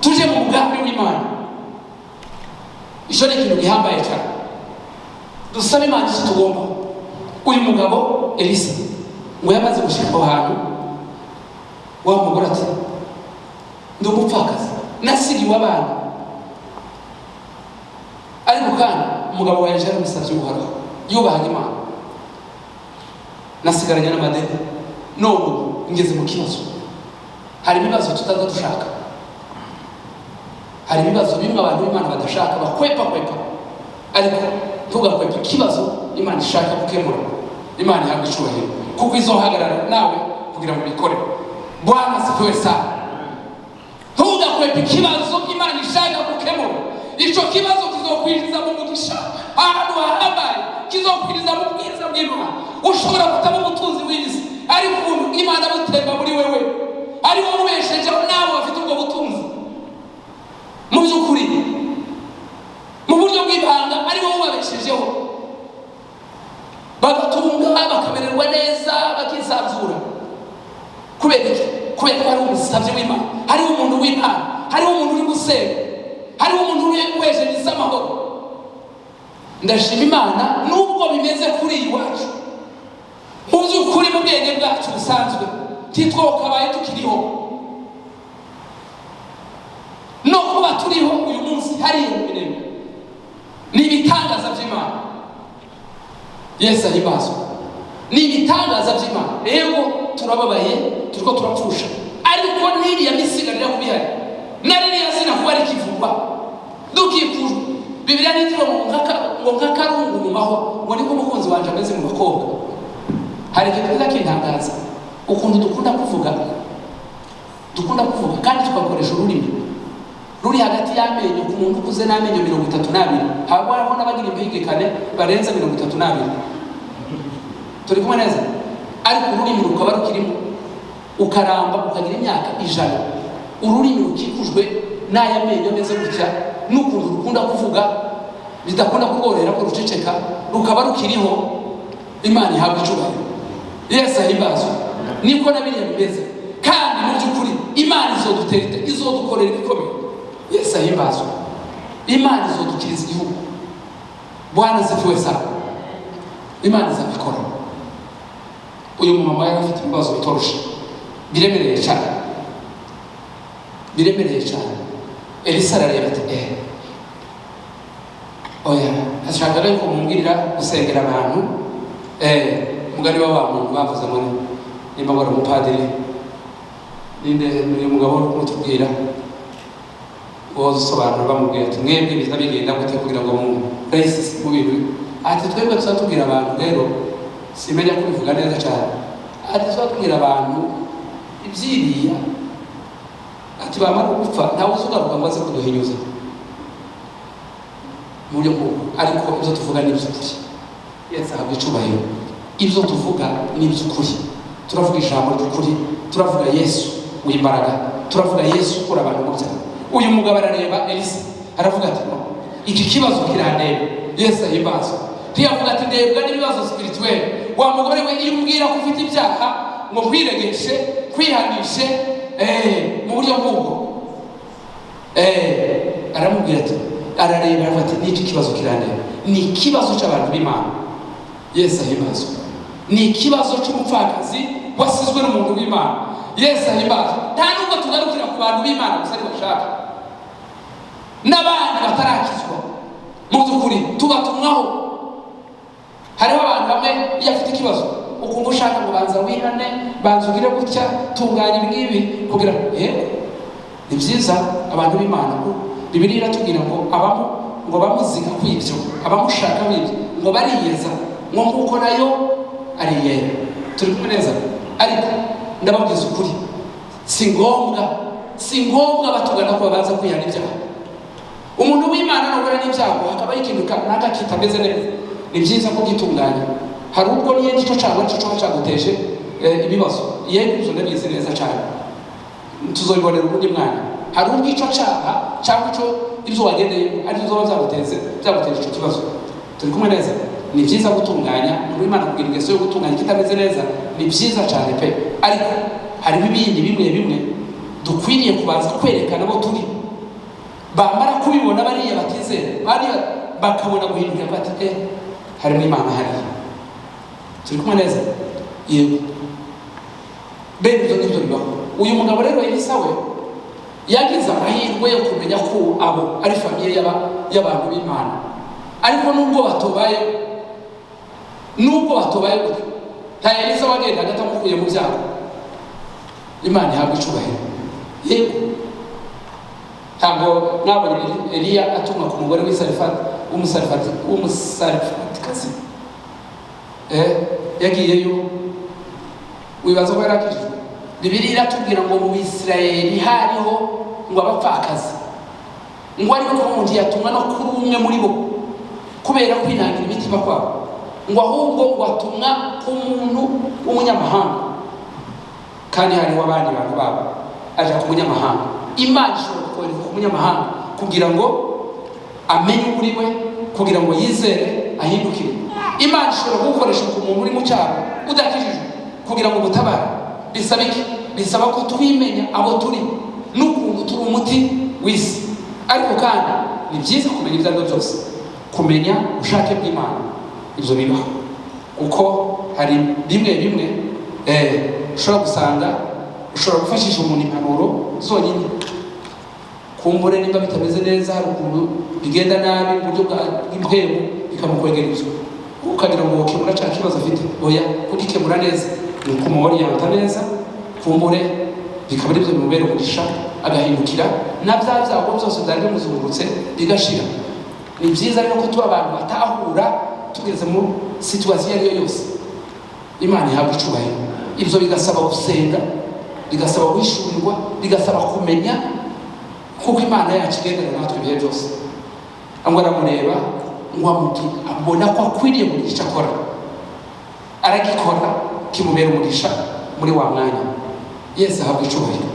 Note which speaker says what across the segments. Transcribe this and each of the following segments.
Speaker 1: Tuje mu mugambi w'Imana. Icyo ni ikintu gihambaye cyane. Dusabe Imana icyo tugomba. Uyu mugabo Elisa ngo yamaze gushyika aho hantu, wa mugore ati: "Ndi umupfakazi, nasigiwe abana, ariko kandi umugabo wanjye yari umusabyi w'Uhoraho, yubahaga Imana. Nasigaranye n'amadeni, none ubu ngeze mu kibazo." Hari ibibazo tutaza dushaka, hari ibibazo bimwe abantu b'Imana badashaka, bakwepa kwepa, ariko ntugakwepe ikibazo Imana ishaka gukemura. Imana ihabwa icubahiro kuko izohagarara nawe kugira ngo ubikore. Bwana asifiwe sana. Ntugakwepe ikibazo Imana ishaka gukemura. Ico kibazo kizokwinjiza mu mugisha ahantu hahambaye, kizokwinjiza mu bwiza bw'Imana. Ushobora kutaba umutunzi w'isi, ariko ubuntu bw'Imana butemba muri wewe, ari wowe ubeshejeho n'abo bafite ubwo butunzi. Mu by'ukuri, mu buryo bw'ibanga, ari wowe ubabeshejeho, bagatunga, bakamererwa neza, bakisanzura. Kubera iki? Kubera ko hariho umusabyi w'Imana, hariho umuntu w'Imana, hariho umuntu uri gusenga, hariho umuntu uri wejeje amahoro. Ndashima Imana, nubwo bimeze kuri iyi wacu, mu by'ukuri mu bwenge bwacu busanzwe ntitwokabaye tukiriho. No kuba turiho uyu munsi hariya mu Minembwe ni ibitangaza by'Imana. Yesu ahimbazwe. Ni ibitangaza by'Imana. Rero turababaye, turiko turapfusha, ariko n'iriya misigarira kuba ihari, na ririya zina kuba rikivugwa, dukikujwe. Bibiliya nitiro ngo nk'akarungu mu mahwa, ngo niko umukunzi wanje ameze mu bakobwa. Hari ikintu kiza kintangaza, ukuntu dukunda kuvuga, dukunda kuvuga kandi tugakoresha ururimi ruri hagati y'amenyo. Ku muntu ukuze n'amenyo 32, haba hariho n'abagira impingikane barenze 32. Turi kumwe neza? Ariko ururimi rukaba rukirimo, ukaramba ukagira imyaka 100, ururimi rukikujwe n'aya menyo ameze gutya, n'ukuntu rukunda kuvuga, bidakunda kurworohera ko ruceceka, rukaba rukiriho. Imana ihabwa icubahiro. Yesu ahimbazwe. Niko na biriya bimeze. Kandi mu by'ukuri Imana izodutera, izodukorera ibikomeye. Yesu ahimbazwe. Imana izodukiriza igihugu. Bwana asifiwe sana. Imana izabikora. Uyu mumama yari afite ibibazo bitoroshe, biremereye cyane, biremereye cyane. Elisa arareba ati: "Oya." Ashaka yuko mumbwirira gusengera abantu. Mugani wa muntu bavuze ngo nimba wari umupadiri, ninde uyu mugabo uri kumutubwira woza usobanura, bamubwira ati: "Mwebwe biza bigenda gute kugira ngo mu rahisi mu bintu?" Ati: "Twebwe tuza tubwira abantu rero, simenya kubivuga neza cyane." Ati: "Tuza tubwira abantu ibyiriya." Ati: "Bamara gupfa, ntawe uzugaruka ngo aze kuduhinyuza mu buryo nk'ubwo, ariko ibyo tuvuga ni iby'ukuri." Yesu ahabwa icubahiro. Ibyo tuvuga ni iby'ukuri. Turavuga ijambo ry'ukuri, turavuga Yesu w'imbaraga, turavuga Yesu ukura abantu mu byaha. Uyu mugabo arareba Elisa, aravuga ati: "No, iki kibazo kirandeba." Yesu ahimbazwe. Ntiyavuga ati: "Ndebwa n'ibibazo spirituel." Wa mugore we, iyo umbwira ko ufite ibyaha ngo nkwiregeshe, kwihanishe, mu buryo nk'ubwo. Aramubwira ati, arareba, aravuga ati: "N'iki kibazo kirandeba, ni ikibazo cy'abantu b'Imana." Yesu ahimbazwe. Ni ikibazo cy'umupfakazi wasizwe n'umuntu w'Imana. Yesu ahimbazwe. Nta nubwo tugarukira ku bantu b'Imana gusa, ntibashaka n'abandi batarakizwa. Mu by'ukuri tubatumwaho. Hariho abantu bamwe, iyo afite ikibazo, ukumva ushaka ngo banza wihane, banza ugire gutya, tunganya ibi ngibi kugira. Yego, ni byiza. Abantu b'Imana, Bibiliya iratubwira ngo abamu ngo bamuziga kw'ibyo, abamushaka w'ibyo, ngo bariyeza, ngo nk'uko nayo ari iyera. Turi kumwe neza? Ariko ndababwiza ukuri, si ngombwa, si ngombwa batugana ko babanza kwihana ibyaha. Umuntu w'Imana nahura n'ibyago, hakabaho ikintu kanaka kitameze neza, ni byiza kubyitunganya. Hari ubwo niyo igico cyago aricyo coba cyaguteje ibibazo. Yego, ibyo ndabizi neza cyane, tuzobibonera ubundi mwana. Hari ubwo ico cyaha cyangwa ico ibyo wagendeye ari byo zoba byaguteje ico kibazo. Turi kumwe neza? Ni byiza gutunganya. Umuntu w'Imana kugira ingeso yo gutunganya ikitameze neza ni byiza cyane pe. Ariko hariho ibindi bimwe bimwe dukwiriye kubanza kwerekana abo turi. Ubibona bariya batizera, bariya bakabona guhindukira bati: "Eh, harimo Imana hariya." Turi kumwe neza? Yego. Bene ibyo ngibyo bibaho. Uyu mugabo rero Elisa we yagize amahirwe yo kumenya ko abo ari famille y'abantu b'Imana. Ariko nubwo batobaye gutyo, nta Elisa wagendaga atamukuye mu byago. Imana ihabwa icubahiro. Yego, ntabwo mwabonye Eliya atumwa ku mugore w'umusarifatikazi? Yagiyeyo, wibaza ko yari akijijwe? Bibiliya iratubwira ngo mu Bisirayeli hariho ngo abapfakazi, ngo ariko umuntu yatumwa no kuri umwe muri bo kubera kwinangira imitima kwabo, ngo ahubwo ngo atumwa ku muntu w'umunyamahanga, kandi hariho abandi bantu babo, aja ku munyamahanga. Imana ishobora kohereza ku munyamahanga kugira ngo amenye uri we, kugira ngo yizere, ahindukire. Imana ishobora kugukoresha ku muntu uri mu cyago udakijijwe kugira ngo ugutabare. Bisaba iki? Bisaba ko twimenya abo turi n'ukuntu turi umuti w'isi. Ariko kandi ni byiza kumenya ibyo ari byo byose, kumenya ubushake bw'Imana. Ibyo bibaho kuko hari bimwe bimwe ushobora gusanga ushobora gufashisha umuntu impanuro zonyine. Kumbure nimba bitameze neza, hari ukuntu bigenda nabi mu buryo bw'impwemu, bikamukwegera ibyo, ukagira ngo wokemura cya kibazo afite. Oya, kugikemura neza ni ukumuoriyanta neza, kumbure bikaba ari byo bimubera umugisha, agahindukira, na bya byago byose byari bimuzungurutse bigashira. Ni byiza rero ko tuba abantu batahura tugeze mu situation iyo ari yo yose. Imana ihabwa icubahiro. Ibyo bigasaba gusenga, bigasaba guhishurirwa, bigasaba kumenya kuko Imana yacu igendana natwe ibihe byose. Ngo aramureba, ngo abona ko akwiriye kugira icyo akora, aragikora, kimubera umugisha muri wa mwanya. Yesu ahabwa icubahiro.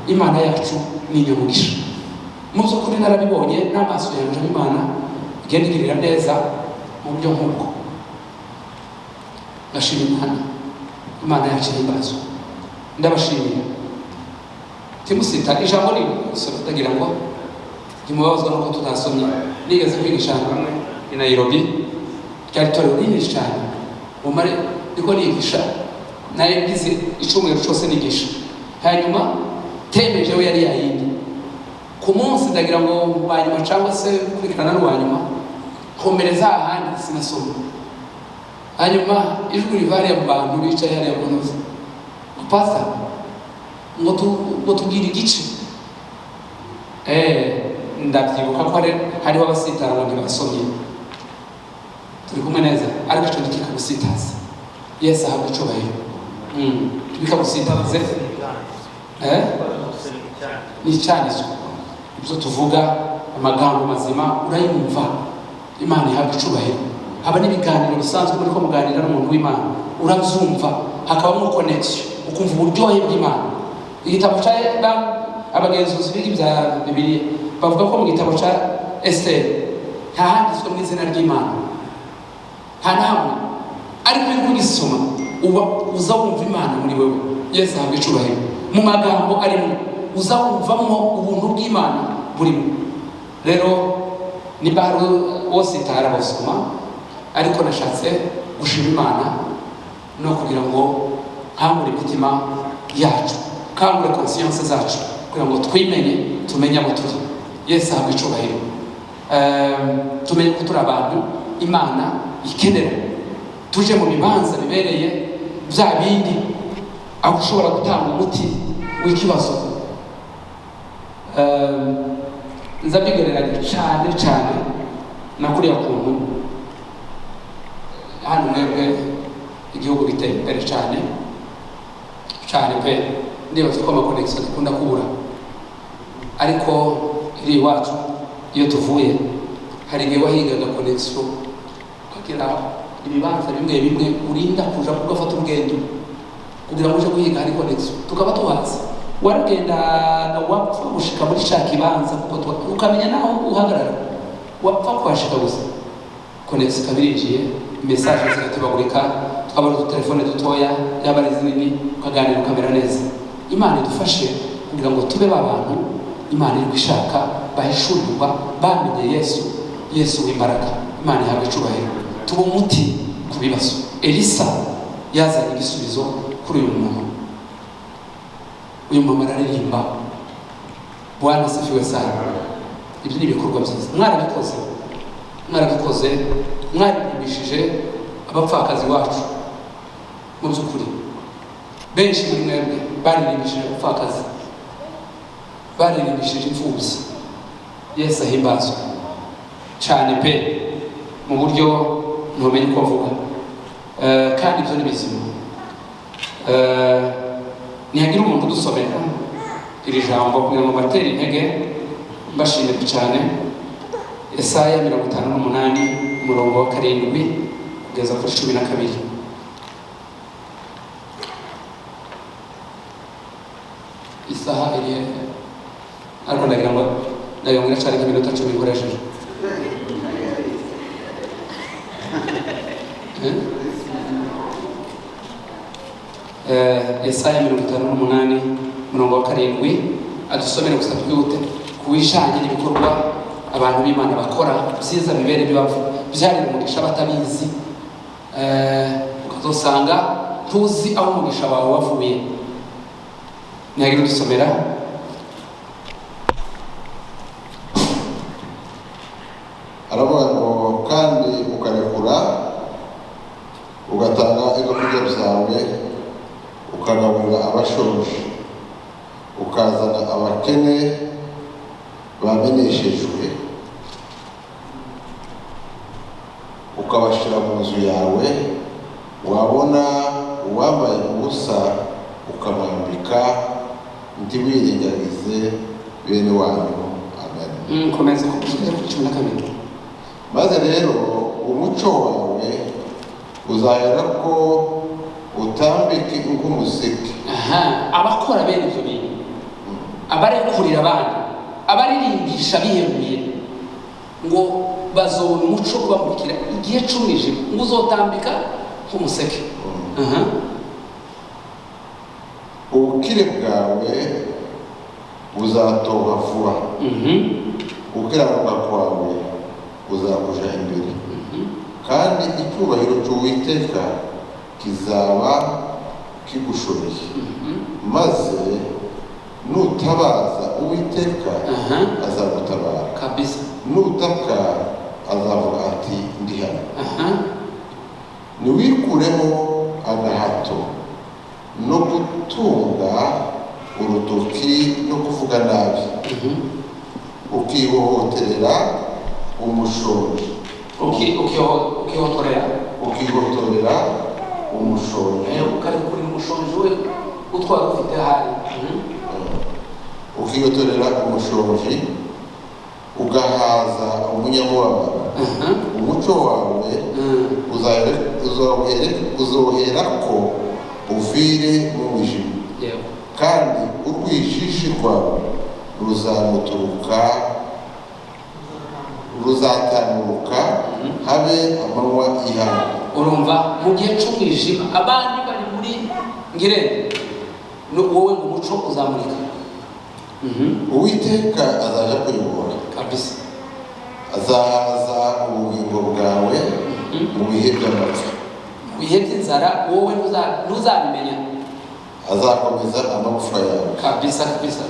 Speaker 1: Imana yacu ni inyamugisha. Mu by'ukuri narabibonye n'amaso yanjye, Imana igenda igirira neza mu buryo nk'ubwo, ndashima Imana. Imana yacu ihimbazwa. Ndabashimira. Timusita ijambo ni gusoma, ndagira ngo ntimubabazwa nuko tutasomye. Nigeze kwigisha ahantu hamwe i Nairobi, ryari itorero rinini cyane. Mumare niko nigisha, nari ngize icyumweru cyose nigisha. Hanyuma thème jewe yari yayindi ku munsi, ndagira ngo wa nyuma cyangwa se gukurikirana n'uwa nyuma, nkomereza ahandi sinasoma. Hanyuma ijwi riva hariya mu bantu bicaye hariya mu ntuzi ngo: "Pastor, ngo tubwire igice." Ndabyibuka ko hariho abasitara ngo ntibasomye. Turi kumwe neza? Ariko icyo ntikikagusitaza. Yesu ahabwa icubahiro. Ntibikagusitaze. Ni icyanditswe, ibyo tuvuga, amagambo mazima urayumva. Imana ihabwa icubahiro. Haba n'ibiganiro bisanzwe muri ko muganira n'umuntu w'Imana, urabyumva, hakabamo connection, ukumva uburyohe bw'Imana. Igitabo cya abagenzuzi biga ibya Bibiliya bavuga ko mu gitabo cya Esiteri ntahanditswe mu izina ry'Imana, nta na hamwe. Ariko iyo uri kugisoma uba uza wumva Imana muri wewe. Yesu ahabwa icubahiro. Mu magambo arimo uza wumvamo ubuntu bw'Imana burimo. Rero niba hari wose itara basoma, ariko nashatse gushima Imana no kugira ngo nkangure imitima yacu, kangure conscience zacu, kugira ngo twimenye, tumenye abo turi. Yesu ahabwa icubahiro. Tumenye ko turi abantu Imana ikenera, tuje mu bibanza bibereye bya bindi, aho ushobora gutanga umuti w'ikibazo. Nza mbigereranya cyane cyane na kuriya kuntu hano mwebwe igihugu giteye imbere cyane cyane pe. Ndibaza ko ama connexion dukunda kubura, ariko iri iwacu iyo tuvuye, hari igihe wahigaga connexion, ukagira ibibanza bimwe bimwe urinda kuja ugafata urugendo kugira ngo uje guhiga hari connexion. Tukaba tuhazi, waragendaga wapfa gushika muri ca kibanza, kuko ukamenya naho uhagarara, wapfa kuhashika gusa, connexion ikaba irinjiye, message zigatibagurika, tukabona udutelefone dutoya, yaba ari zinini, ukaganira ukamera neza. Imana idufashe kugira ngo tube ba bantu Imana iri gushaka. Bahishurirwa, bamenye Yesu, Yesu w'imbaraga. Imana ihabwa icubahiro. Tuba umuti ku bibazo. Elisa yazanye igisubizo kuri uyu muntu. Uyu mama araririmba. Bwana asifiwe sana. Ibyo ni ibikorwa byiza. Mwarabikoze, mwarabikoze, mwaririmbishije abapfakazi wacu. Mu by'ukuri benshi muri mwebwe baririmbishije abapfakazi, baririmbishije imfubyi. Yesu ahimbazwe cyane pe, mu buryo ntumenye uko mvuga. Kandi ibyo ni bizima. Ntihagira umuntu udusomera iri jambo kugira ngo mbatere intege, mbashimire cyane. Yesaya 58, umurongo wa 7 kugeza kuri 12. Isaha iri hehe? Ariko ndagira ngo iracari nk'iminota 10 nkoresheje. Eh? Yesaya 58, umurongo wa 7, adusomere gusa twihute ku bijanye n'ibikorwa abantu b'Imana bakora byiza, bibere bibavu byarira umugisha batabizi. Ukazosanga ntuzi aho umugisha wawe wavuye. Ntihagira udusomera.
Speaker 2: Aravuga ngo: "Kandi ukarekura, ugatanga ibyo kurya byawe, ukagaburira abashonje, ukazana abakene bameneshejwe, ukabashyira mu nzu yawe, wabona uwambaye ubusa ukamwambika, ntiwirengagize bene wanyu." Amen.
Speaker 1: Komeza kugeza kuri 12.
Speaker 2: "Maze rero umucyo wawe uzahera ko utambike nk'umuseke."
Speaker 1: Aha, abakora bene ibyo bintu, abarekurira abandi, abaririmbisha bihebuye, ngo bazobona umuco ubamurikira igihe c'umwijima, ngo uzotambika nk'umuseke. Aha.
Speaker 2: "Ubukire bwawe buzatoha vuba, gukiranuka kwawe kuzakuja imbere, kandi icyubahiro cy'Uwiteka kizaba kigushoreye. Maze nutabaza Uwiteka, azagutabara. Nutaka, azavuga ati: 'Ndi hano.' Ntiwikuremo agahato no gutunga urutoki no kuvuga nabi, ukihohoterera umushonji."
Speaker 1: Ukihotorera.
Speaker 2: Ukihotorera umushonji.
Speaker 1: Ukarekurira umushonji we utwara ufite ahari.
Speaker 2: Ukihotorera umushonji, ugahaza umunyamubabaro, umucyo wawe uzoherako uvire mu mwijima, kandi urwishishi rwawe ruzamuturuka, ruzatanuka habe amanywa y'ihangu.
Speaker 1: Urumva, mu gihe c'umwijima abandi bari muri ngirente, no wowe ngo umuco uzamurika.
Speaker 2: Uwiteka azaja kuyobora, azahaza ubugingo bwawe mu bihe by'amapfa.
Speaker 1: Mu bihe by'inzara wowe ntuzabimenya.
Speaker 2: Azakomeza amagufwa yawe.
Speaker 1: Kabisa kabisa.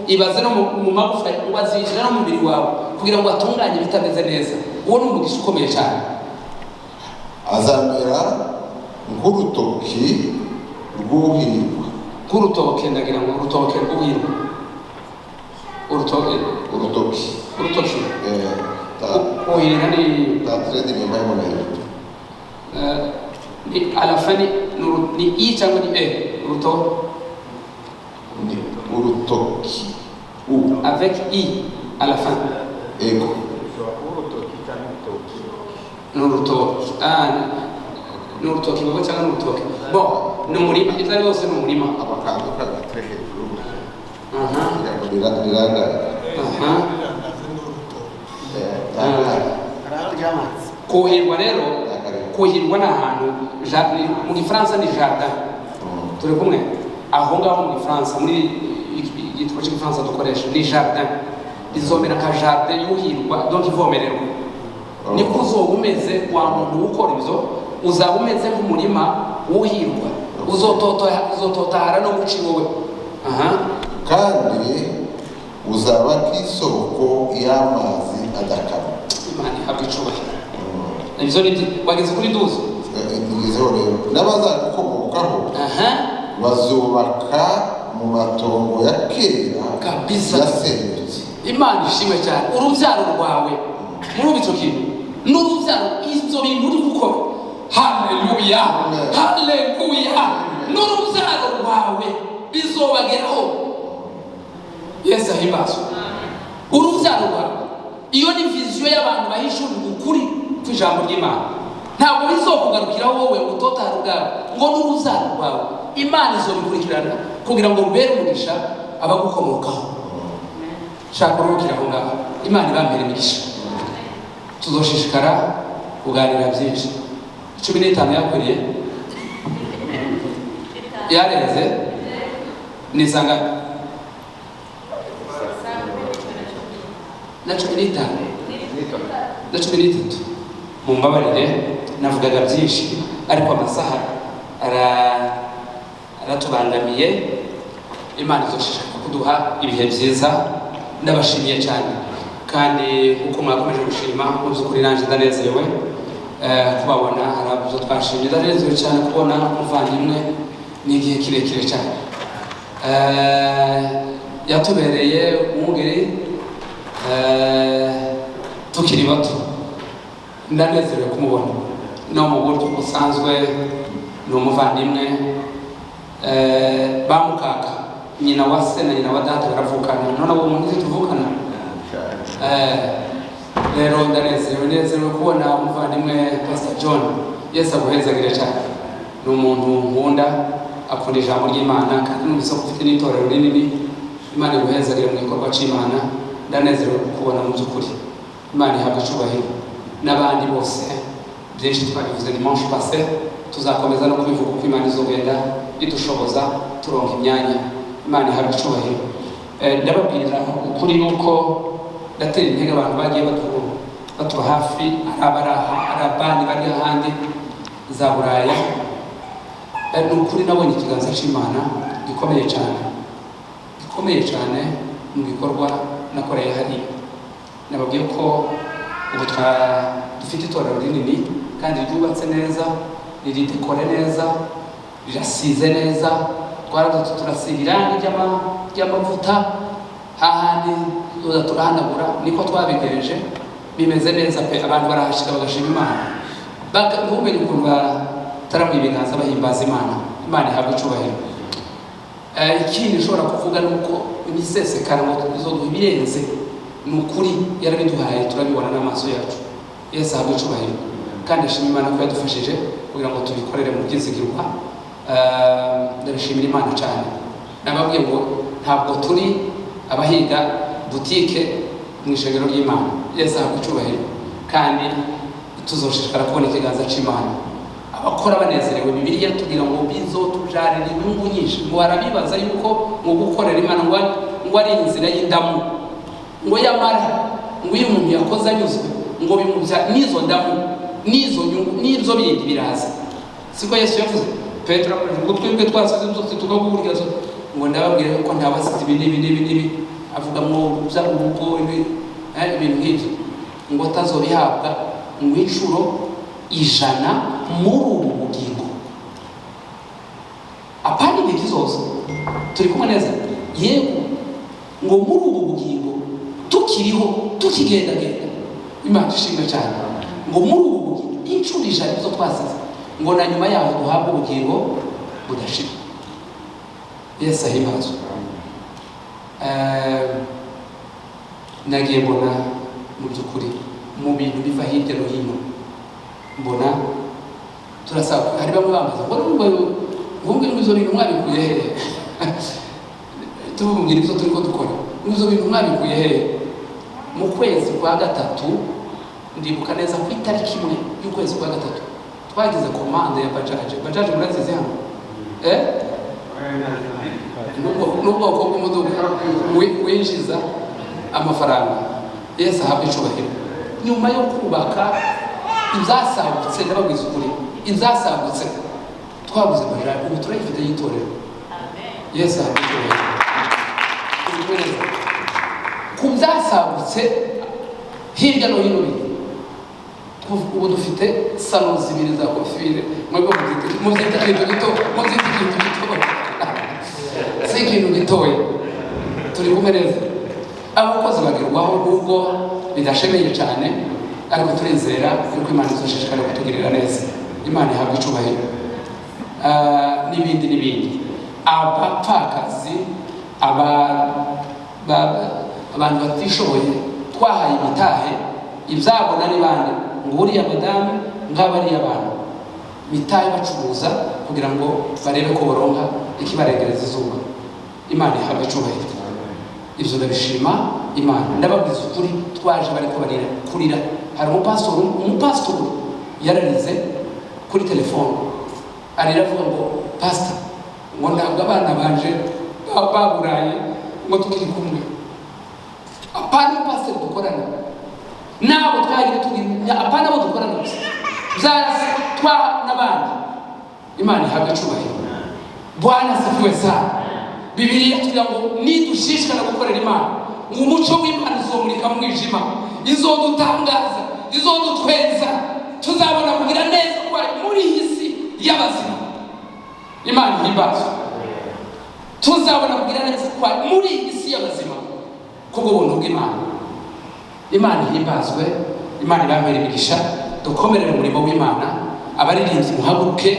Speaker 1: Ibaze no mu magufa, ngo azinjira no mu mubiri wawe kugira ngo atunganye ibitameze neza. Uwo ni umugisha ukomeye cyane.
Speaker 2: Azamera nk'urutoki rwuhirwa.
Speaker 1: Nk'urutoke, ndagira ngo urutoke rwuhirwa, urutoke.
Speaker 2: Urutoki.
Speaker 1: Urutoki.
Speaker 2: Ta.
Speaker 1: Kuhirira ni
Speaker 2: Ta trait d'inyuma y'umuntu.
Speaker 1: Ni à la fin, ni i cyangwa ni e, uruto?
Speaker 2: Ni urutoki u.
Speaker 1: Avec i à la fin.
Speaker 2: Ego.
Speaker 1: Ni urutoki, ah, ni urutoki ngo cyangwa ni urutoki. Bon, ni umurima, ibyo ari byose ni umurima.
Speaker 2: Abakanzu k'agatire hejuru
Speaker 1: Aha.
Speaker 2: kugira ngo rirangare.
Speaker 1: Aha.
Speaker 2: Tangare.
Speaker 1: Kuhirwa rero, kuhirwa ni ahantu mu Gifaransa ni jardin. Turi kumwe aho ngaho mu Gifaransa, muri igitabo cy'Igifaransa dukoresha ni jardin. Bizomera nka jardin yuhirwa, donc ivomererwa. Niko uzoba umeze wa muntu ukora ibyo, uzaba umeze nk'umurima wuhirwa, uzototahara no guca iwowe. Aha.
Speaker 2: Kandi uzaba nk'isoko y'amazi adakama.
Speaker 1: Imana ihabwa icubahiro. Ibyo ni byo. Wageze kuri 12?
Speaker 2: Ngezeho rero. N'abazagukomokaho bazubaka mu matongo ya kera yasenyutse.
Speaker 1: Imana ishimwe cyane. Urubyaro rwawe, muri icyo kintu n'urubyaro, ibyo bintu uri gukora, haleluya, haleluya, n'urubyaro rwawe bizobageraho. Yesu ahimbazwe. Urubyaro rwawe, iyo ni vision y'abantu bahishurirwa ukuri kw'ijambo ry'Imana. Ntabwo bizokugarukiraho wowe utotara ubwawe, ngo n'urubyaro rwawe Imana izobikurikirana kugira ngo rubere umugisha abagukomokaho. Shaka uruhukira aho ngaho. Imana ibampere imigisha. Tuzoshishikara kuganira byinshi. 15 yakwiriye, yarenze. Ni sangapi? Na 15 na 13. Mumbabarire, navugaga byinshi ariko amasaha aratubangamiye. Imana izoshishikara kuduha ibihe byiza. Ndabashimiye cyane, kandi uko mwakomeje gushima, mu by'ukuri nanjye ndanezerewe kubabona. Hari ibyo twashimye. Ndanezerewe cyane kubona umuvandimwe, ni igihe kirekire cyane. Yatubereye umwungeri tukiri bato. Ndanezerewe kumubona no mu buryo busanzwe. Ni umuvandimwe, bamukaka nyina wa se na nyina wa data baravukana, none ubu umuntu tuvukana. Rero ndanezerewe, nezerewe kubona umuvandimwe Pastor John. Yesu aguhezagire cyane. Ni umuntu nkunda, akunda ijambo ry'Imana, kandi numvise ko ufite n'itorero rinini. Imana iguhezagire mu gikorwa cy'Imana. Ndanezerewe kukubona mu by'ukuri. Imana ihabwa icubahiro. N'abandi bose, byinshi twabivuze dimanche passé, tuzakomeza no kubivuga uko Imana izogenda idushoboza, turonka imyanya. Imana ihabwa icubahiro. Ndababwira ukuri yuko ndatera intege abantu bagiye batuba hafi, ari abari aha, ari abandi bari ahandi za Buraya. Ni ukuri nabonye ikiganza cy'Imana gikomeye cyane, gikomeye cyane mu bikorwa nakoreye hariya. Nababwiye ko ubu dufite itorero rinini kandi ryubatse neza, riridekore neza, rirasize neza. Twaradutse turasiga irangi ry'amavuta, hahandi tuza turahanagura, niko twabigereje. Bimeze neza pe. Abantu barahashika bagashima Imana, ntumenye ukuntu bataramuye ibiganza bahimbaza Imana. Imana ihabwa icubahiro. Ikindi nshobora kuvuga ni uko imisesekara ngo izoduha ibirenze, ni ukuri yarabiduhaye, turabibona n'amaso yacu. Yesu ahabwa icubahiro, kandi ashima Imana ko yadufashije kugira ngo tubikorere mu byizigirwa. Ndabishimira Imana cyane. Nababwiye ngo ntabwo turi abahiga butike mu ishengero ry'Imana. Yesu ahabwa icubahiro, kandi tuzoshishikara kubona ikiganza cy'Imana. Abakora banezerewe, Bibiliya tugira ngo bizotujarira inyungu nyinshi. Ngo barabibaza yuko ngo gukorera Imana ngo ari inzira y'indamu, ngo yamara ngo iyo umuntu yakoze anyuzwe, ngo bimubya n'izo ndamu n'izo nyungu n'ibyo bindi biraza. Siko Yesu yavuze? Petero ngo twebwe twasize byose tukagukurikira, ngo ndababwira yuko ntabasize ibi n'ibi n'ibi n'ibi, avuga ngo bya urugo ibintu nk'ibyo, ngo atazobihabwa ngo inshuro 100 muri ubu bugingo, apana igihe kizoza. Turi kumwe neza? Yego, ngo muri ubu bugingo tukiriho, tukigendagenda. Imana ishimwe cyane. Ngo muri ubu bugingo inshuro 100 izo twasize, ngo na nyuma yaho duhabwe ubugingo budashira. Yesu ahimbazwe. Nagiye mbona mu by'ukuri mu bintu biva hirya no hino, mbona turasaba. Hari bamwe bambaza ngo ngo ibyo bintu mwabikuye hehe? Tubabwira ibyo turiko dukora, ibyo bintu mwabikuye hehe? Mu kwezi kwa gatatu, ndibuka neza ku itariki 1 y'ukwezi kwa gatatu, twagize commande ya bajaje. Bajaje murazizi hano? N'ubwoko bw'umuduga winjiza Amafaranga. Yesu ahabwe icubahiro. Nyuma yo kubaka, ibyasagutse, ndababwiza ukuri, ibyasagutse twabuze amajana, ubu turayifite y'itorero. Yesu ahabwe icubahiro. Turi kumwe neza. Ku byasagutse hirya no hino biri, ubu dufite salon zibiri za coiffure. Mwebwe mubyita ikintu gito, mubyita ikintu gito, si ikintu gitoya. Turi kumwe neza. Abakozi bagerwaho nubwo bidashemeye cyane, ariko turizera yuko Imana izoshishikara kutugirira neza. Imana ihabwa icubahiro. N'ibindi n'ibindi, abapfakazi, abantu batishoboye twahaye imitahe, ibyabona ni bande? Ngo uriya madamu, ng'abariya bantu mitahe bacuruza kugira ngo barebe ko boronka ikibarengereza izuba. Imana ihabwa icubahiro. Ibyo ndabishima Imana. Ndababwiza ukuri, twaje bariko barira kurira. Hari umupasitori yararize kuri telefone, arira avuga ngo: "Pasita," ngo, "ntabwo abana banje baburaye ngo tukiri kumwe." Apana umupasiteri dukorana, nabo twagiye tugira, apana abo dukorana gusa, byarase twa n'abandi. Imana ihabwa icubahiro. Bwana asifiwe sana. Bibiliya tugira ngo nidushishikara gukorera Imana, ngo umuco w'Imana uzomurika mu mwijima, izodutangaza, izodutwenza, tuzabona kugira neza kwayo muri iyi si y'abazima. Imana ihimbazwe. Tuzabona kugira neza kwayo muri iyi si y'abazima kubwo buntu bw'Imana. Imana ihimbazwe. Imana ibampere imigisha. Dukomerere umurimo w'Imana. Abaririmbyi muhaguruke,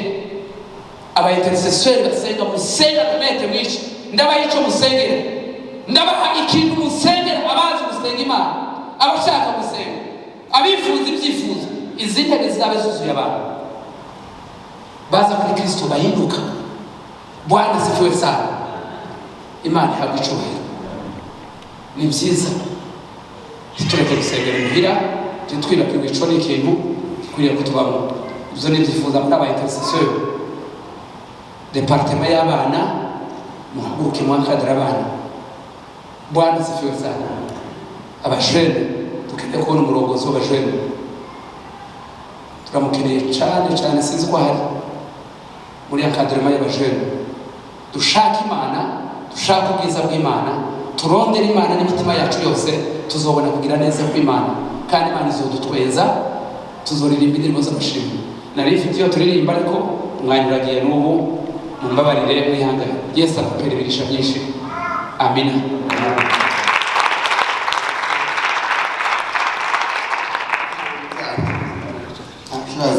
Speaker 1: aba intercesseurs basenga, musenga umwete mwinshi. Ndabaha icyo musengera, ndabaha ikintu musengera. Abazi gusenga Imana, abashaka gusenga, abifuza ibyifuzo, izi ntebe zizabe zuzuye abantu baza kuri Kristo bahinduka. Bwana asifiwe sana. Imana ihabwa icubahiro. Ni byiza, ntitureke gusengera imuhira, ntitwibagirwe. Ico ni ikintu gikwiriye kutubamo. Ibyo ni ibyifuza muri aba intercesseurs. Département y'abana, muhaguruke mwakadira abana. Bwana asifiwe sana. Abajene, dukeneye kubona umurongozi w'abajene, turamukeneye cyane cyane. Sinzi ko ahari muri encadrement y'abajene. Dushake Imana, dushake ubwiza bw'Imana, turondere Imana n'imitima yacu yose, tuzobona kugira neza kw'Imana, kandi Imana izodutweza, tuzoririmba indirimbo z'amashimwe. Nari mfite iyo turirimba, ariko umwanya uragiye n'ubu, mumbabarire, mwihangane. Yesu akupera imigisha myinshi. Amina.